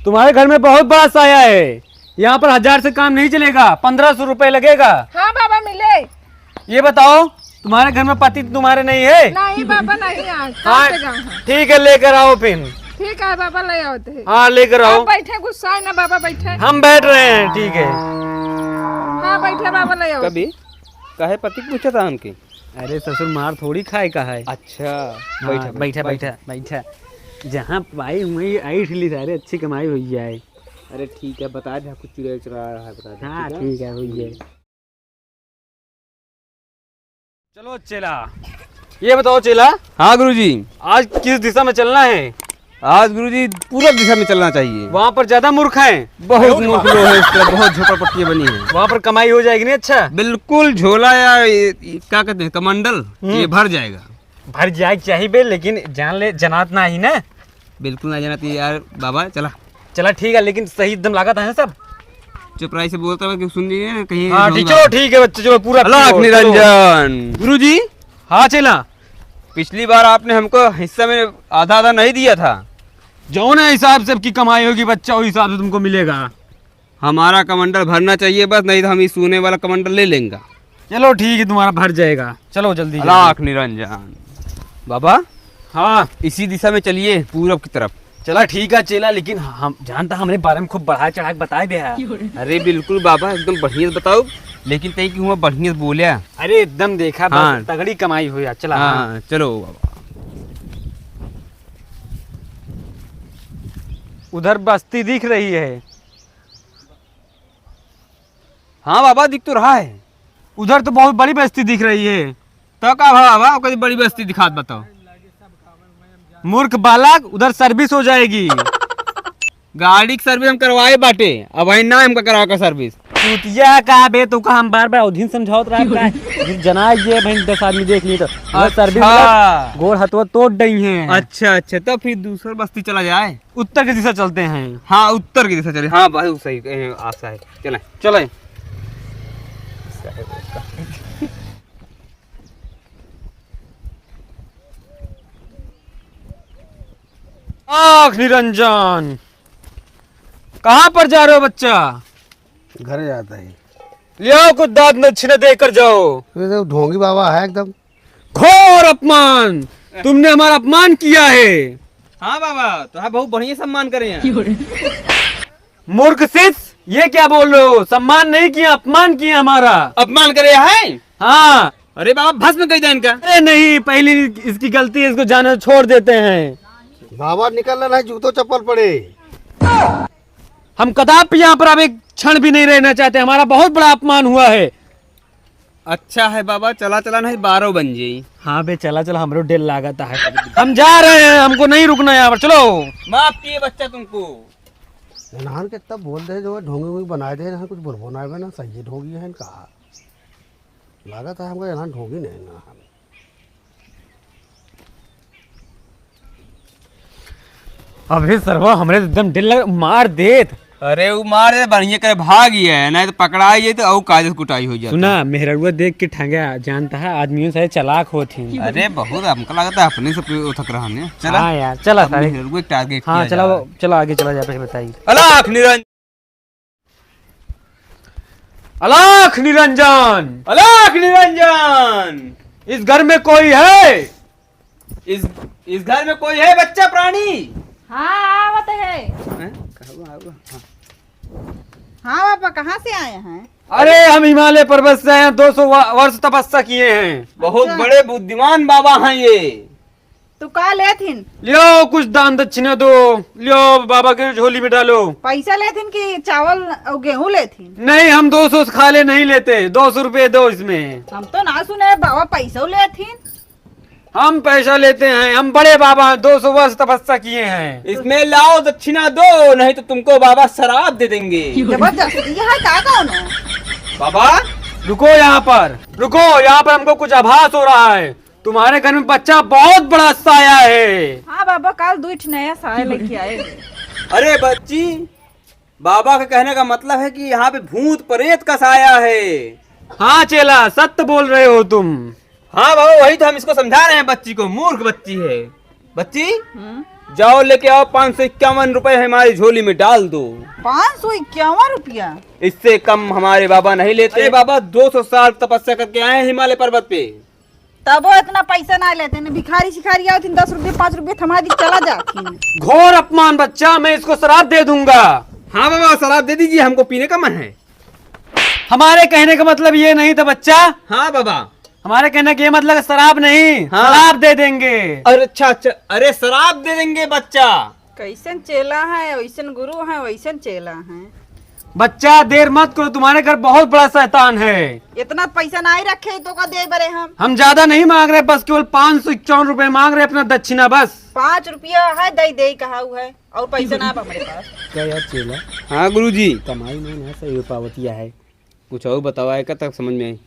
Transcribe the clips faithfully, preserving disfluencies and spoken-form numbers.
तुम्हारे घर में बहुत बड़ा साया है, यहाँ पर हजार से काम नहीं चलेगा, पन्द्रह सौ रुपए लगेगा। हाँ बाबा, मिले। ये बताओ, तुम्हारे घर में पति तुम्हारे नहीं है? नहीं बाबा, नहीं है। हाँ, कहाँ पे गाँव है? ठीक है, लेकर आओ फिर। ठीक है बाबा, ले आओ थे। हाँ, लेकर आओ। आप बैठे, गुस्सा है ना बाबा, बैठे। हम बैठ रहे हैं, ठीक है। हाँ, बैठे बाबा, ले आओ। कभी काहे पति के पूछा था हमके? अरे ससुर, मार थोड़ी खाए का है। अच्छा, हाँ, बैठा, बैठा, बैठा, बैठा। बैठा। जहाँ पाई हुई ऐठ ली सारे, अच्छी कमाई हुई जाए। अरे ठीक है, बता दे, कुछ चुरा चुरा रहा है, बता दे, हाँ, ठीक है? ठीक है, हुई है। चलो चेला, ये बताओ चेला। हाँ गुरुजी। आज किस दिशा में चलना है? आज गुरुजी पूरब दिशा में चलना चाहिए। वहाँ पर ज्यादा मूर्ख हैं। बहुत मूर्ख लोग हैं, इस तरफ बहुत झोपड़पट्टियाँ बनी हैं। वहाँ पर कमाई हो जाएगी नहीं? अच्छा। बिल्कुल झोला या ये, ये क्या कहते हैं, कमंडल, हम्म। ये भर जाएगा। भर जाए चाहिए बे, लेकिन जान ले, जनात ना ही ना। बिल्कुल ना जनात ही यार बाबा, चला। चला ठीक है, लेकिन सही एकदम लागत है ना सब? चुपराई से बोलता हुआ कि सुन लीजिए ना, कहीं हाँ, नहीं ठीक, बाबा। चलो ठीक है बच्चे, चलो पूरा अलख पीओ, चलो। निरंजन। गुरुजी। हाँ चेला। पिछली बार आपने हमको हिस्सा में आधा आधा नहीं दिया था। जौन हिसाब से आपकी कमाई होगी बच्चा, उस हिसाब से तुमको मिलेगा। हमारा कमंडल भरना चाहिए बस, नहीं तो हम इस सोने वाला कमंडल ले लेंगे। चलो ठीक है, तुम्हारा भर जाएगा। चलो जल्दी, जल्दी। अलख निरंजन। बाबा। हाँ। इसी दिशा में चलिए, पूरब की तरफ। चला ठीक है चेला, लेकिन हम जानता हमरे बारे में खूब बढ़ा चढ़ा के बताए दे है। अरे बिल्कुल बाबा, एकदम बढ़िया से बताओ, लेकिन तई कि हुआ बढ़िया से बोल्या। अरे एकदम देखा, बस हाँ। तगड़ी कमाई हो यार, चला। हाँ, हाँ। चलो बाबा। उधर बस्ती दिख रही है। हाँ बाबा, दिख तो रहा है। उधर तो बहुत बड़ी बस्ती दिख रही है। तो का भा बाबा, ओकरी बड़ी बस्ती दिखात बताओ। मूर्ख बालक, उधर सर्विस हो जाएगी। गाड़ी की सर्विस हम करवाए बाटे, अब वही ना हमका करा का सर्विस। चूतिया का बे, तो का हम बार बार उधिन समझावत रहा का? जिस जना ये भाई दस आदमी देख ली तो उधर सर्विस अच्छा। मतलब गोड़ हथवा तोड़ डई हैं। अच्छा, अच्छा, तो फिर दूसर बस्ती चला जाए। उत्तर की दिशा चलते हैं। हाँ, उत्तर की दिशा चले। हाँ भाई, वो सही, ए, आप सही। चले। चले। आँख निरंजन, कहाँ पर जा रहे हो बच्चा? घर जाता है। ले आओ कुछ दान दक्षिणा देकर जाओ। ये तो ढोंगी बाबा है एकदम। घोर अपमान, तुमने हमारा अपमान किया है। हाँ बाबा, तो हाँ, बहुत बढ़िया सम्मान करे हैं। मूर्ख शिष्य, ये क्या बोल रहे हो? सम्मान नहीं किया, अपमान किया हमारा। अपमान करे है? हाँ। अरे बाबा, भस्म कर दे इनका। अरे नहीं, पहली इसकी गलती है, इसको जाने छोड़ देते हैं। बाबा निकल रहा है, जूतो चप्पल पड़े। हम कदापि यहाँ पर अब एक क्षण भी नहीं रहना चाहते, हमारा बहुत बड़ा अपमान हुआ है। अच्छा है बाबा, चला चला, नहीं बारह बन जाई। हाँ बे, चला चला, हमरो डेर लागत है। हम जा रहे हैं, हमको नहीं रुकना यहाँ पर, चलो। माफ किए बच्चा तुमको। इन्हान के तब बोल दे, जो ढोंगी वोंगी बनाए दे, इन्हान कुछ बोलबो ना बे ना, सही ढोंगी है इनका। लागत है हमको इन्हान ढोंगी नहीं ना हम। अबे सरवा, हमरे तो एकदम डेर लग, मार देत। अरे वो मार दे, बढ़िया करे भाग गया है, नहीं तो पकड़ा जाए तो और कायदे से कुटाई हो जाती। सुना, मेहररुआ देख के ठंगा जानता है, आदमियों से चालाक होत ही। अरे बहुत, हमको लगता है अपने से कोई उठक रहा है। चला। हाँ यार, चला अब सारे। मेहररुआ टारगेट हाँ, किया चला जा रहा वो, है। चला आगे चला जा, फिर बताइए। अलख निरंजन। अलख निरंजन! अलख निरंजन! इस घर में कोई है? इस, इस घर में कोई है बच्चा प्राणी? हाँ, आवत है। हैं? कहाँ हुआ, हुआ? हाँ। हाँ बाबा, कहाँ से आए हैं? अरे, हम हिमालय पर्वत से आए हैं, दो सौ व-, वर्ष तपस्या किए हैं। बहुत अच्छा। बड़े बुद्धिमान बाबा हैं ये। तो का लेथिन? लियो, कुछ दान दक्षिणा दो। लियो, बाबा के झोली में डालो। पैसा लेथिन कि चावल और गेहूं लेथिन? नहीं, हम दो सौ से खाले नहीं लेते, दो सौ रुपये दो इसमें। हम तो ना सुने, बाबा पैसा लेथिन। हम पैसा लेते हैं, हम बड़े बाबा हैं, दो सौ वर्ष तपस्या किए हैं। इसमें लाओ दक्षिणा दो, नहीं तो तुमको बाबा शराब दे देंगे। जबरदस्ती है का कौनो? बाबा, रुको यहाँ पर, रुको, यहाँ पर हमको कुछ आभास हो रहा है। तुम्हारे घर में बच्चा बहुत बड़ा साया है। हाँ बाबा, काल दो ठे नया साया लेके आए। अरे बच्ची, बाबा के कहने का मतलब है कि यहाँ पे भूत प्रेत का साया है। हाँ चेला, सत्य बोल रहे हो तुम। हाँ बाबा, वही तो हम इसको समझा रहे हैं बच्ची को, मूर्ख बच्ची है। बच्ची, हम्म? जाओ, लेके आओ, पाँच सौ इक्यावन रुपए हमारी झोली में डाल दो। पाँच सौ इक्यावन रुपया? इससे कम हमारे बाबा नहीं लेते। अरे बाबा, दो सौ साल तपस्या करके आए हैं हिमालय पर्वत पे। तबो इतना पैसा ना लेते हैं, भिखारी शिखारी आवत हैं, दस रुपये, पाँच रुपये थमा दी, चला जात हैं। घोर अपमान बच्चा, मैं इसको शराब दे दूंगा। हाँ बाबा, शराब दे दीजिए, हमको पीने का मन है। हमारे कहने का मतलब ये नहीं था बच्चा। हाँ बाबा। हमारे कहने का ये मतलब शराब नहीं, हाँ। शराब दे देंगे। अरे अच्छा, अच्छा, अरे शराब दे देंगे बच्चा। कैसन चेला है, वैसन गुरु है, वैसन चेला है। बच्चा, देर मत करो, तुम्हारे घर बहुत बड़ा शैतान है। इतना पैसा नाहीं रखे तो का दे बरे हम। हम ज्यादा नहीं मांग रहे, बस केवल पाँच सौ इक्यावन रुपए मांग रहे, अपना दक्षिणा बस। पाँच रुपया है, दे दे कहा हुआ है, और पैसा ना बा हमारे पास। क्या यार चेला? हाँ गुरुजी। कमाई में ना सही हो पावतिया है। कुछ और बतावा, एका तक समझ में आई।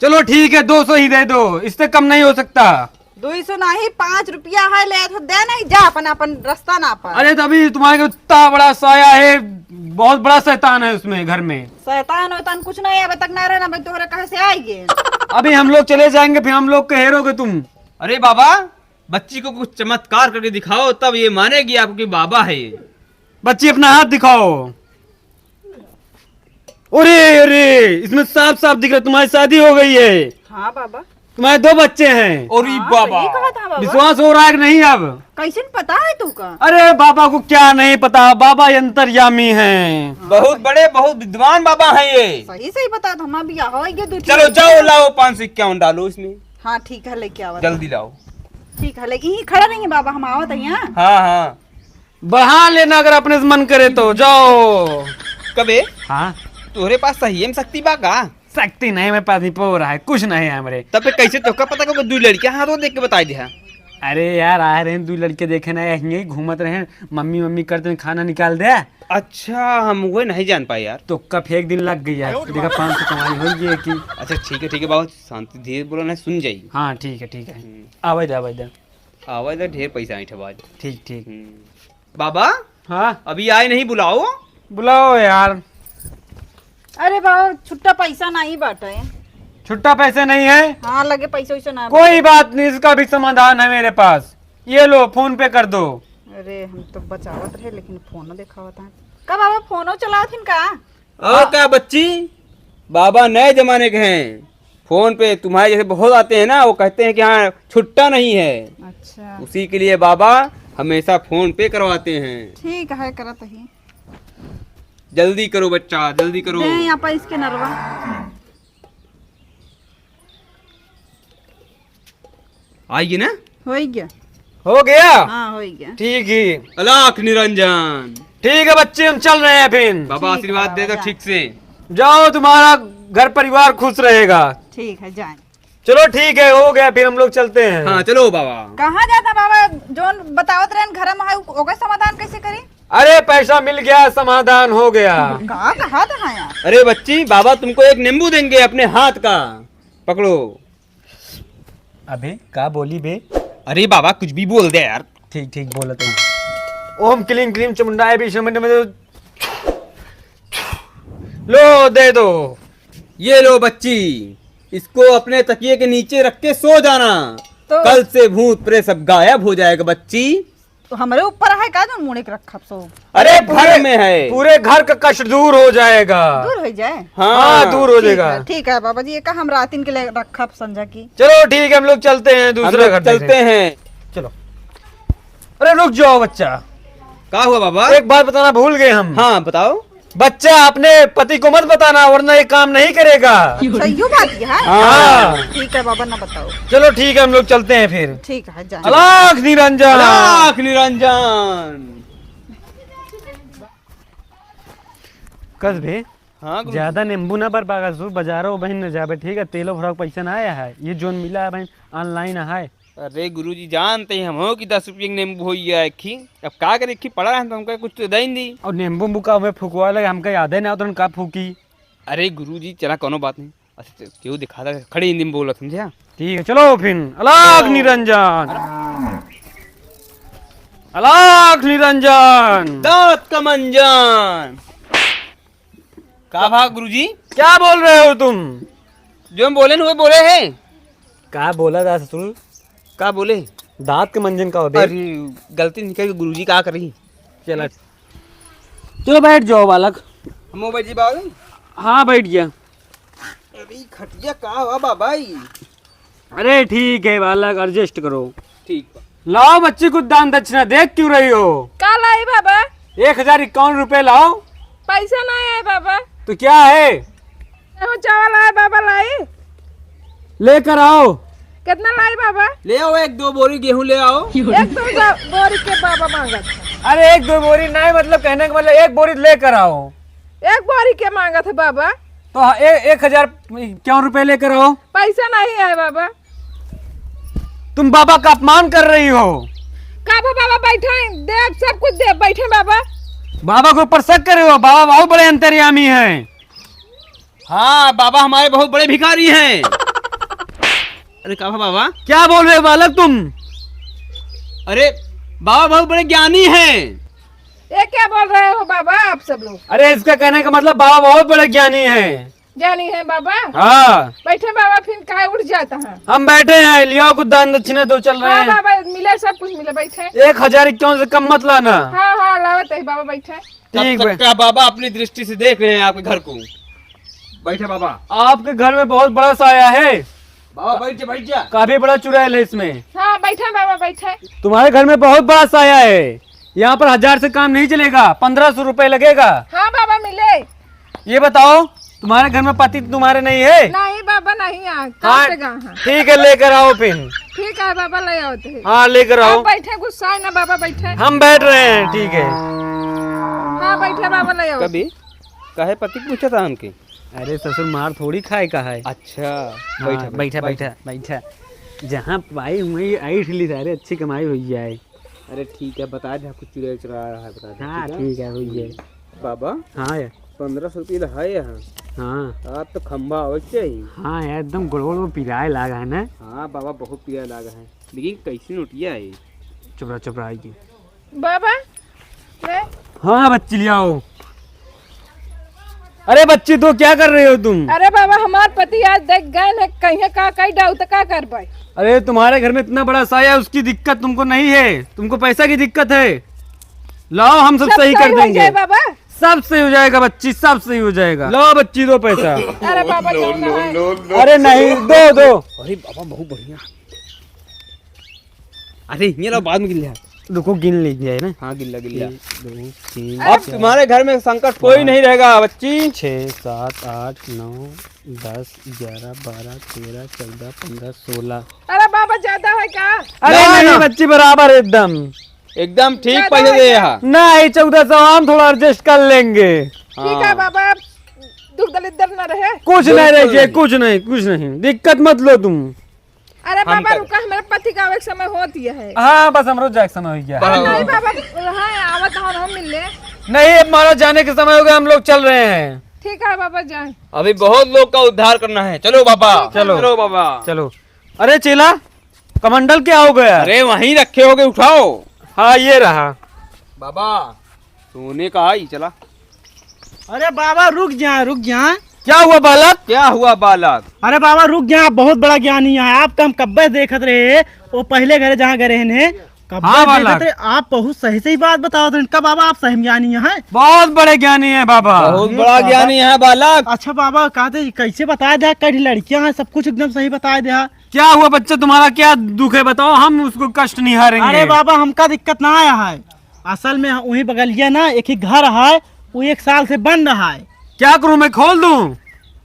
चलो ठीक है, दो सौ ही दे दो, इससे कम नहीं हो सकता। दो सौ नहीं, पाँच रुपया है, ले तो दे नहीं, जा अपन, अपन रास्ता ना पा। अरे तो अभी तुम्हारे को इतना बड़ा साया है, बहुत बड़ा शैतान है उसमें घर में। शैतान वैतान कुछ नहीं है, अबे तक ना रहना, भाई तोहरे कहे से आई गे। अभी हम लोग चले जाएंगे, फिर हम लोग को हेरोगे तुम। अरे बाबा, बच्ची को कुछ चमत्कार करके दिखाओ, तब ये मानेगी आपको कि बाबा है ये। बच्ची अपना हाथ दिखाओ। अरे, अरे, इसमें साफ साफ दिख रहा है तुम्हारी शादी हो गई है। हाँ बाबा। तुम्हारे दो बच्चे हैं। अरे हाँ, बाबा। सही कहा था बाबा। विश्वास हो रहा है कि नहीं अब? कैसे पता है तू का? अरे बाबा को क्या नहीं पता, बाबा अंतर्यामी हैं। बहुत बड़े, बहुत विद्वान बाबा हैं ये। सही सही बता था, हम भी यहाँ हो गए दो चलो जाओ, लाओ पाँच सौ इक्यावन डालो इसमें। हाँ ठीक है, लेके आओ। जल्दी लाओ। ठीक है, लेकिन ये खड़ा नहीं है बाबा, हम आवत हैं यहाँ। हाँ हाँ। बढ़ा लेना अगर अपने से मन करे तो, जाओ। कबे? हाँ। तोहरे पास सही में शक्ति बा का? शक्ति नहीं मेरे पास, नहीं पो रहा है, कुछ नहीं है हमरे। तब फिर कैसे तोहका पता कि वो दो लड़कियां हाथ देख के बताई दिया? अरे यार, आ रहे हैं दो लड़के देखे ना, यहीं घूमत रहे, मम्मी मम्मी करते हैं, खाना निकाल दे। अच्छा, हम वो नहीं जान पाए यार। तो कब एक दिन लग गई यार, देखा पाँच सौ कमाई हो गई है कि। अच्छा ठीक है, ठीक है बाबा, शांति धीरे बोलो ना, सुन जाई। हाँ ठीक है, ठीक है। हम्म। आवे दे, आवे दे। आवे दे, ढेर पैसा ऐंठे बाज। ठीक ठीक। हम्म। बाबा। हाँ। अभी आए नहीं, बुलाओ। बुलाओ यार। अरे बाबा, छुट्टा पैसा नहीं बाटे। छुट्टा पैसे नहीं है? हाँ, लगे पैसे वैसे ना कोई बाटे। बात नहीं, इसका भी समाधान है मेरे पास। ये लो, फोन पे कर दो। अरे, हम तो बचावत रहे, लेकिन फोन देखावत हैं। का बाबा, फोनो चलावत हिन का? और का बच्ची, बाबा नए जमाने के हैं। फोन पे तुम्हारे जैसे बहुत आते हैं ना, वो कहते हैं कि हाँ, छुट्टा नहीं है। अच्छा। उसी के लिए बाबा हमेशा फोन पे करवाते हैं। ठीक है, करत ही। जल्दी करो बच्चा, जल्दी करो। दे यहाँ पर इसके नरवा। आइए ना। हो ही गया। हो गया? हाँ, हो ही गया। ठीक ही। अलख निरंजन। ठीक है बच्चे, हम चल रहे हैं फिर। बाबा ठीक है, आशीर्वाद दे दो बाबा, ठीक से। जाओ, तुम्हारा घर परिवार खुश रहेगा। ठीक है, जाए। चलो ठीक है, हो गया, फिर हम लोग चलते हैं। हाँ, चलो बाबा। कहाँ जाता बाबा? जोन बतावत रहन घर में है, ओकर समाधान कैसे करी? अरे पैसा मिल गया, समाधान हो गया। का कहा था यार? अरे बच्ची, बाबा तुमको एक नींबू देंगे अपने हाथ का, पकड़ो। अबे का बोली बे? अरे बाबा, कुछ भी बोल दे यार। ठीक ठीक बोलत हूँ। ओम क्लीम क्लीम चामुंडाय विष्णु मंत्र में। लो, दे दो। ये लो बच्ची, इसको अपने तकिए के नीचे रख के सो जाना। तो कल से भूत प्रेत सब गायब हो जाएगा बच्ची। तो हमरे ऊपर है का जो मुड़े के रखब सो? अरे, अरे, घर पूरे, में है। पूरे घर का कष्ट दूर हो जाएगा। दूर हो जाए? हाँ। हाँ, दूर हो ठीक जाएगा। है, ठीक है बाबा जी, ये का हम रातिन के लिए रखब संझा की। चलो ठीक है, हम लोग चलते हैं, हम दूसरा लोग घर चलते देखते हैं। हैं। चलो। अरे रुक जाओ बच्चा। का हुआ बाबा? एक बात बताना भूल गए हम। हाँ, बताओ। बच्चा, अपने पति को मत बताना, वरना ये काम नहीं करेगा। सही बात है। हाँ। हाँ। ठीक है बाबा, ना बताओ। चलो ठीक है, हम लोग चलते हैं फिर। ठीक है, जाए। अलख निरंजन। अलख निरंजन। कस बे, हाँ गुरु। ज्यादा नींबू ना बरपा, ससुर, बाजारो बहिन न जाबे, ठीक है? तेलो भराव पैसा ना आया है, ये जोन मिला है बहिन, online है। अरे गुरुजी, जानते हैं हम हो कि दस रुपये के नींबू हो गया एक ही। अब का करे, एक ही पड़ा है, तो हमका कुछ तो दे ही दी। और नींबू उम्बू का हमें फुकवा लगे, हमका याद ही ना होता, का फूकी। अरे गुरुजी, चला, कोनो बात नहीं। अच्छा, चल, केहू दिखा दे, खड़े हिंदी में बोलत, समझे? ठीक है, चलो फिर। अलख निरंजन, अलख निरंजन। दांत का मंजन। का भा गुरुजी? क्या बोल रहे हो तुम? जो हम बोले न, वो बोले है। का बोला था ससुर? का बोले? दांत के मंजन का हो बे? अरे, गलती निकल गई गुरुजी, का करी? चला, चलो बैठ जाओ बालक। हम बैठ जी बाबू। हाँ, बैठ गया। अरे, खटिया का हुआ बाबा ई? अरे ठीक है बालक, adjust करो। ठीक बा। लाओ बच्ची, कुछ दान दक्षिणा देख क्यों रही हो? का लाई बाबा? एक हजार इक्यावन रुपए लाओ। पैसा नहीं है बाबा। तो क्या है? वो चावल आए बाबा, लाई। लेकर आओ। कितना लाई बाबा? ले आओ, एक दो बोरी गेहूं ले आओ। एक दो बो-, बोरी के बाबा मांगत है। अरे एक दो बोरी नहीं, मतलब कहने का मतलब एक बोरी लेकर आओ। एक बोरी के मांगत है बाबा? तो हाँ, ए-, एक हजार इक्यावन रुपए लेकर आओ। पैसा नहीं है बाबा। तुम बाबा का अपमान कर रही हो। का बा बाबा, बैठे, देव सब कुछ देव, बैठे बाबा। बाबा के ऊपर शक कर रहे हो? बाबा बहुत बड़े अंतर्यामी हैं। हाँ, बाबा हमारे बहुत बड़े भिखारी हैं। अरे का बा बाबा? क्या बोल रहे हो बालक तुम? अरे बाबा बहुत बड़े ज्ञानी हैं। ये क्या बोल रहे हो बाबा आप सब लोग? अरे इसका कहने का मतलब बाबा बहुत बड़े ज्ञानी हैं। ज्ञानी है बाबा? हाँ। बैठे बाबा, फिर काहे उठ जाता है? हम बैठे हैं, लियाओ कुछ दान दक्षिणा दो, चल रहे हाँ हैं। बाबा, मिले, सब कुछ मिले, बैठे। एक हजार इक्यावन से कम मत लाना। हाँ, हाँ, लावत है बाबा, बैठे। ठीक तब तक बे। का बाबा अपनी दृष्टि से देख रहे हैं आपके घर को। बैठे बाबा। आपके घर में बहुत बड़ा साया है। बाबा बैठ जा, बैठ जा। काफी बड़ा चुड़ैल है इसमें। हाँ, बैठे बाबा, बैठे। तुम्हारे घर में बहुत बड़ा साया है, यहाँ पर हजार से काम नहीं चलेगा, पन्द्रह सौ रुपए लगेगा। हाँ बाबा, मिले। ये बताओ, तुम्हारे घर में पति तुम्हारे नहीं है? नहीं बाबा, नहीं है। हाँ, कहाँ से गा है? ठीक है, लेकर आओ फिर। ठीक है बाबा, ले आओ थे। हाँ, लेकर आओ। आप बैठे, गुस्सा है ना बाबा, बैठे। हम बैठ रहे हैं, ठीक है। हाँ, बैठे बाबा, ले आओ। कभी काहे पति पूछा था हमके? अरे ससुर, मार थोड़ी खाए का है। अच्छा, हाँ, बैठा, बैठा, बैठा, बैठा। बैठा। जहाँ पाई हुई ऐठ ली सारे, अच्छी कमाई हुई जाए। अरे ठीक है, बता दे, कुछ चुरा चुरा रहा है, बता दे, हाँ, ठीक है? ठीक है, हुई है। बाबा, हाँ यार। पन्द्रह सौ रुपये है यहाँ। हाँ। आप तो खंभा आवे चाहिए। हाँ यार, एकदम गोड़ गोड़ पिराए लागा है ना। हाँ बाबा, बहुत पिराए लागा है, लेकिन कैसी नोटिया है? चुप रहा, चुप रहा, आइए। बाबा, मैं हाँ बच्ची, ले आओ। अरे बच्ची, तो क्या कर रहे हो तुम? अरे बाबा, हमार पति आज देख गए हैं, कहीं का कहीं डाउ तो का करबे? अरे तुम्हारे घर में इतना बड़ा साया है, उसकी दिक्कत तुमको नहीं है, तुमको पैसा की दिक्कत है। लाओ, हम सब सब सही सही कर हो देंगे। जाए बाबा। सब सही हो जाएगा बच्ची, सब सही हो जाएगा। लाओ बच्ची, दो पैसा। अरे बाबा, जाओ ना है। अरे नहीं, दो, दो। अरे बाबा, बहुत बढ़िया। अरे, ये लो, बाद में गिन लिया। रुको, गिन लीजिए ना। हाँ, गिन लिया, गिन लिया। एक, दो, तीन, अब चार, तुम्हारे घर में संकट कोई पाँच, नहीं रहेगा, बच्ची। छः, सात, आठ, नौ, दस, ग्यारह, बारह, तेरह, चौदह, पन्द्रह, सोलह। अरे बाबा, ज्यादा है का? अरे ना, नहीं, ना। बच्ची, बराबर एकदम। एकदम ठीक ज्यादा पैसे है दे क्या? यहाँ। नहीं, चौदह सौ हम थोड़ा adjust कर लेंगे। ठीक है हाँ। बाबा, दुख दलिद्दर न रहे। कुछ नहीं बिल्कुल रहिए, नहीं। कुछ नहीं, कुछ नहीं, दिक्कत मत लो तुम। अरे हम बाबा, कर- रुका, हमारे पति का आवे के समय होत ही है। हाँ, बस हमरो जाए के समय हो गया। हाँ, नहीं बाबा, हाँ, आवत हन, हम मिल ले। नहीं, अब हमारा जाने के समय हो गया, हम लोग चल रहे हैं। ठीक है बाबा, जाए। अभी बहुत लोग का उद्धार करना है, चलो बाबा। ठीक है। चलो। चलो बाबा। चलो। अरे चेला, कमंडल क्या हो गया? अरे वहीं रखे होगे, उठाओ। हाँ, ये रहा। बाबा, सोने का आई, चला। अरे बाबा, रुक जा, रुक जा। क्या हुआ बालक? क्या हुआ बालक? अरे बाबा, रुक जा, बहुत बड़ा ज्ञानी है। आपका हम कब्बे से देखत रहे, वो पहले घरे जहाँ गए रहे ने, कब्बे हाँ से देखत बालक। रहे, आप बहुत सही सही बात बतावत रहे। का बाबा, आप सही ज्ञानी हैं? बहुत बड़े ज्ञानी है बाबा। बहुत ये बड़ा बाबा। ज्ञानी है बालक। अच्छा बाबा, कहते कैसे बताए दे, कई लड़कियां हैं, सब कुछ एकदम सही बताए दे। क्या हुआ बच्चा, तुम्हारा क्या दुख है बताओ, हम उसको कष्ट निहारेंगे। अरे बाबा, हमका दिक्कत ना आया है। असल में वही बगलिया ना एक ही घर है, वो एक साल से बंद है। क्या करूँ, मैं खोल दूँ?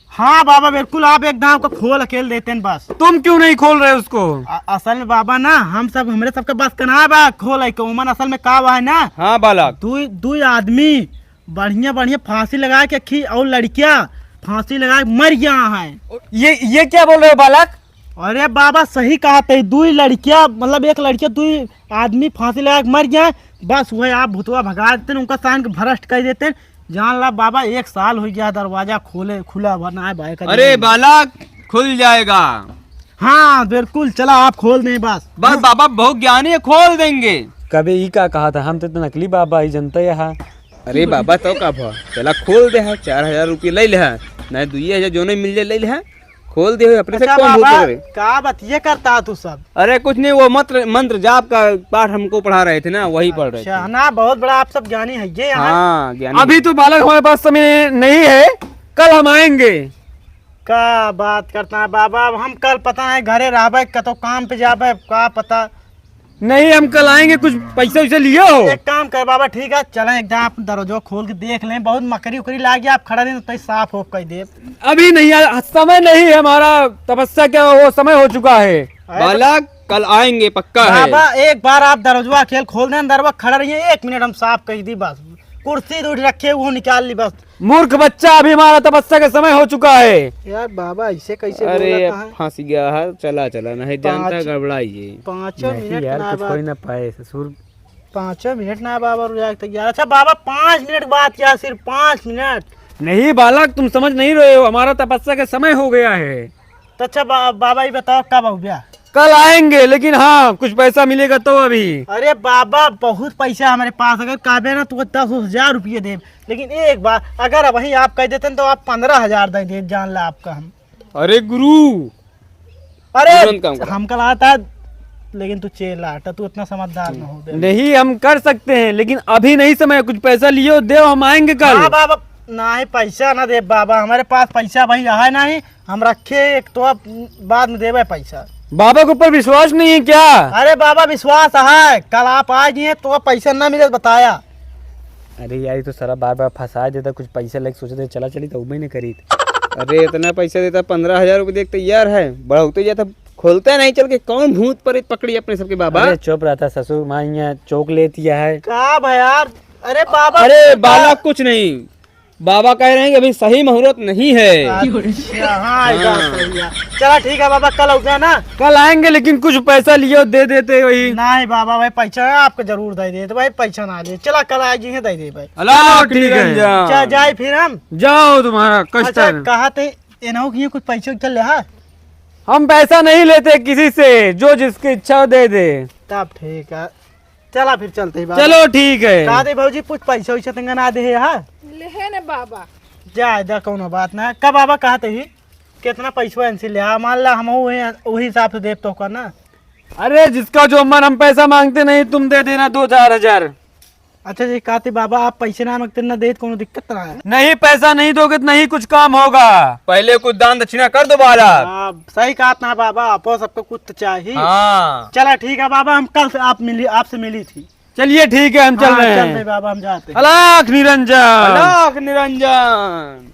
हाँ बाबा, बिल्कुल, आप एक दांव का खोल अकेल देते हैं बस। तुम क्यों नहीं खोल रहे उसको? अ-, असल में बाबा ना, हम सब, हमरे सबके बस के ना बा खोल है के, उमन असल में का बा है ना। हाँ बालक। दुई, दुई आदमी बढ़िया बढ़िया फांसी लगा के खी और लड़कियां फांसी लगा के मर गया है। ये, ये क्या बोल रहे हो बालक? अरे बाबा, सही कहा थे, दुई लड़कियां, मतलब एक लड़किया, दुई आदमी फांसी लगा के मर गया। बस वही आप भुतवा भगा देते हैं, उनका शान के भ्रष्ट कर देते हैं। जान ला बाबा, एक साल हो गया दरवाजा खोले, खुला हुआ ना है भाई का अरे दरवाजा। बालक, खुल जाएगा। हाँ बिल्कुल, चला आप खोल दें बस। बस बाबा बहुत ज्ञानी है, खोल देंगे। कबे ई का कहा था, हम तो, तो नकली बाबा ही जनता यहाँ। अरे बाबा, तो का भा, चला खोल दे है, चार हजार रुपये ले ले है, नहीं दुइये हजार जो नहीं मिल जाए ले ले है। खोल दिए, अपने से अच्छा कौन भूत बाबा, पकड़े? का बतिये करता तू सब? अरे कुछ नहीं, वो मंत्र, मंत्र जाप का पाठ हमको पढ़ा रहे थे ना, वही पढ़ रहे अच्छा, थे। ना, बहुत बड़ा आप सब ज्ञानी है ये यहाँ। हाँ, ज्ञानी। अभी तो बालक हमारे पास समय नहीं है, कल हम आएंगे। का बात करता है बाबा, अब हम कल पता नहीं घरे रहबे, कतो काम पे जाबे, का पता। नहीं, हम कल आएंगे, कुछ पैसा वैसा लियो हो। एक काम कर बाबा, ठीक है, चलें एक दाम अपन दरवाजा खोल के देख लें, बहुत मकरी उकरी लाग गया, आप खड़ा रहिन, तो साफ हो कर दे। अभी नहीं, आ, समय नहीं है हमारा, तपस्या का वो समय हो चुका है। अरे तो बालक, कल आएंगे, पक्का है। बाबा, एक बार आप दरवाजा खेल खोल दें, दरवाजा खड़ा रहिए, एक मिनट हम साफ कर दी बस। कुर्सी तो उठ रखे, वो निकाल ली बस। मूर्ख बच्चा, अभी हमारा तपस्या का समय हो चुका है। यार बाबा, ऐसे कैसे अरे, बोलता है? फंस गया है, चला, चला, नहीं जानता, पाँच, गड़बड़ाई है। पाँचों नहीं मिनट यार, ना कुछ बाबा। कोई ना पाए, ससुर। पाँचों मिनट ना बाबा रुक जाए तैयार। अच्छा बाबा, पाँच मिनट बात क्या, सिर्फ पाँच मिनट। नहीं बालक, तुम समझ नहीं रहे हो, हमारा तपस्या का समय हो गया है। तो अच्छा बा-, बाबा, ये बताओ कब आओ ब्याह? कल आएंगे, लेकिन हाँ, कुछ पैसा मिलेगा तो अभी। अरे बाबा, बहुत पैसा हमारे पास, अगर कहबे ना तो दस हजार रुपये दे, लेकिन एक बार अगर वहीं आप कह देते न तो आप पन्द्रह हजार दे दे, जान ला आपका हम। अरे गुरु, अरे तुरंत काम करा। हम कल आता है, लेकिन तू चेला हटा, तू इतना समझदार ना हो बे। नहीं, हम कर सकते हैं, लेकिन अभी नहीं समय, कुछ पैसा लियो, दे, हम आएंगे कल। हाँ बाबा, नहीं पैसा ना दे बाबा, हमारे पास पैसा भाई है नहीं, हम रखे एक तो अब बाद में देबे पैसा। बाबा के ऊपर विश्वास नहीं है क्या? अरे बाबा विश्वास है, कल आप आ गए तो पैसा ना मिले बताया। अरे यार, ये तो सारा बार बार फंसा देता, कुछ पैसा लेके सोचते चला चली तो उबे नहीं करी। अरे इतना पैसा देता, पन्द्रह हजार रुपये देख तैयार है, बढ़ाते जाता, खोलता नहीं चल के, कौन भूत प्रेत पकड़ी अपने सबके बाबा? अरे चुप रहता ससुर, माँ यहाँ चौक लेती है। का भा यार? अरे बाबा, अरे बालक कुछ नहीं, बाबा कह रहे हैं कि अभी सही मुहूर्त नहीं है। अच्छा, हाँ, ये बात हाँ। सही है। चला ठीक है बाबा, कल हो गया ना? कल आएंगे, लेकिन कुछ पैसा लियो, दे देते वही। नहीं बाबा, भाई पैसा है, आपको जरूर दे देते भाई, पैसा ना दे। चला कल आए जी दे दे भाई। अला, चलो, ठीक है। निरंजन। चल जाए फिर हम। जाओ, तुम्हारा कष्ट अच्छा, है। कहा थे एनहू की कुछ पैसा चल रहा? हम पैसा नहीं लेते किसी से, जो जिसकी इच्छा हो दे दे। तब ठीक है। चला फिर चलते ही बाबा। चलो ठीक है। कहा दे भौजी, कुछ पैसा वैसा तंगा ना दे है, हाँ? लेहे ने बाबा। जा, जा, कौनो बात ना। का बाबा कहते ही कितना पैसा इनसे ले आ, मान ला हम वही, वही हिसाब से देब तो का ना। अरे जिसका जो मन, हम पैसा मांगते नहीं, तुम दे देना दो चार हजार। अच्छा जी, कहते बाबा आप पैसे ना मांगते ना देत, कौनो दिक्कत ना है। नहीं, पैसा नहीं दोगे तो नहीं कुछ काम होगा। पहले कुछ दान दक्षिणा कर दो बालक। हाँ, सही कहत ना बाबा, आपो सबको कुछ तो चाहिए। हाँ। चला ठीक है बाबा, हम कल से आप मिली, आपसे मिली थी। चलिए ठीक है, हम चल हाँ, रहे चल हैं। रहे बाबा, हम जाते हैं। अलख निरंजन। अलख निरंजन।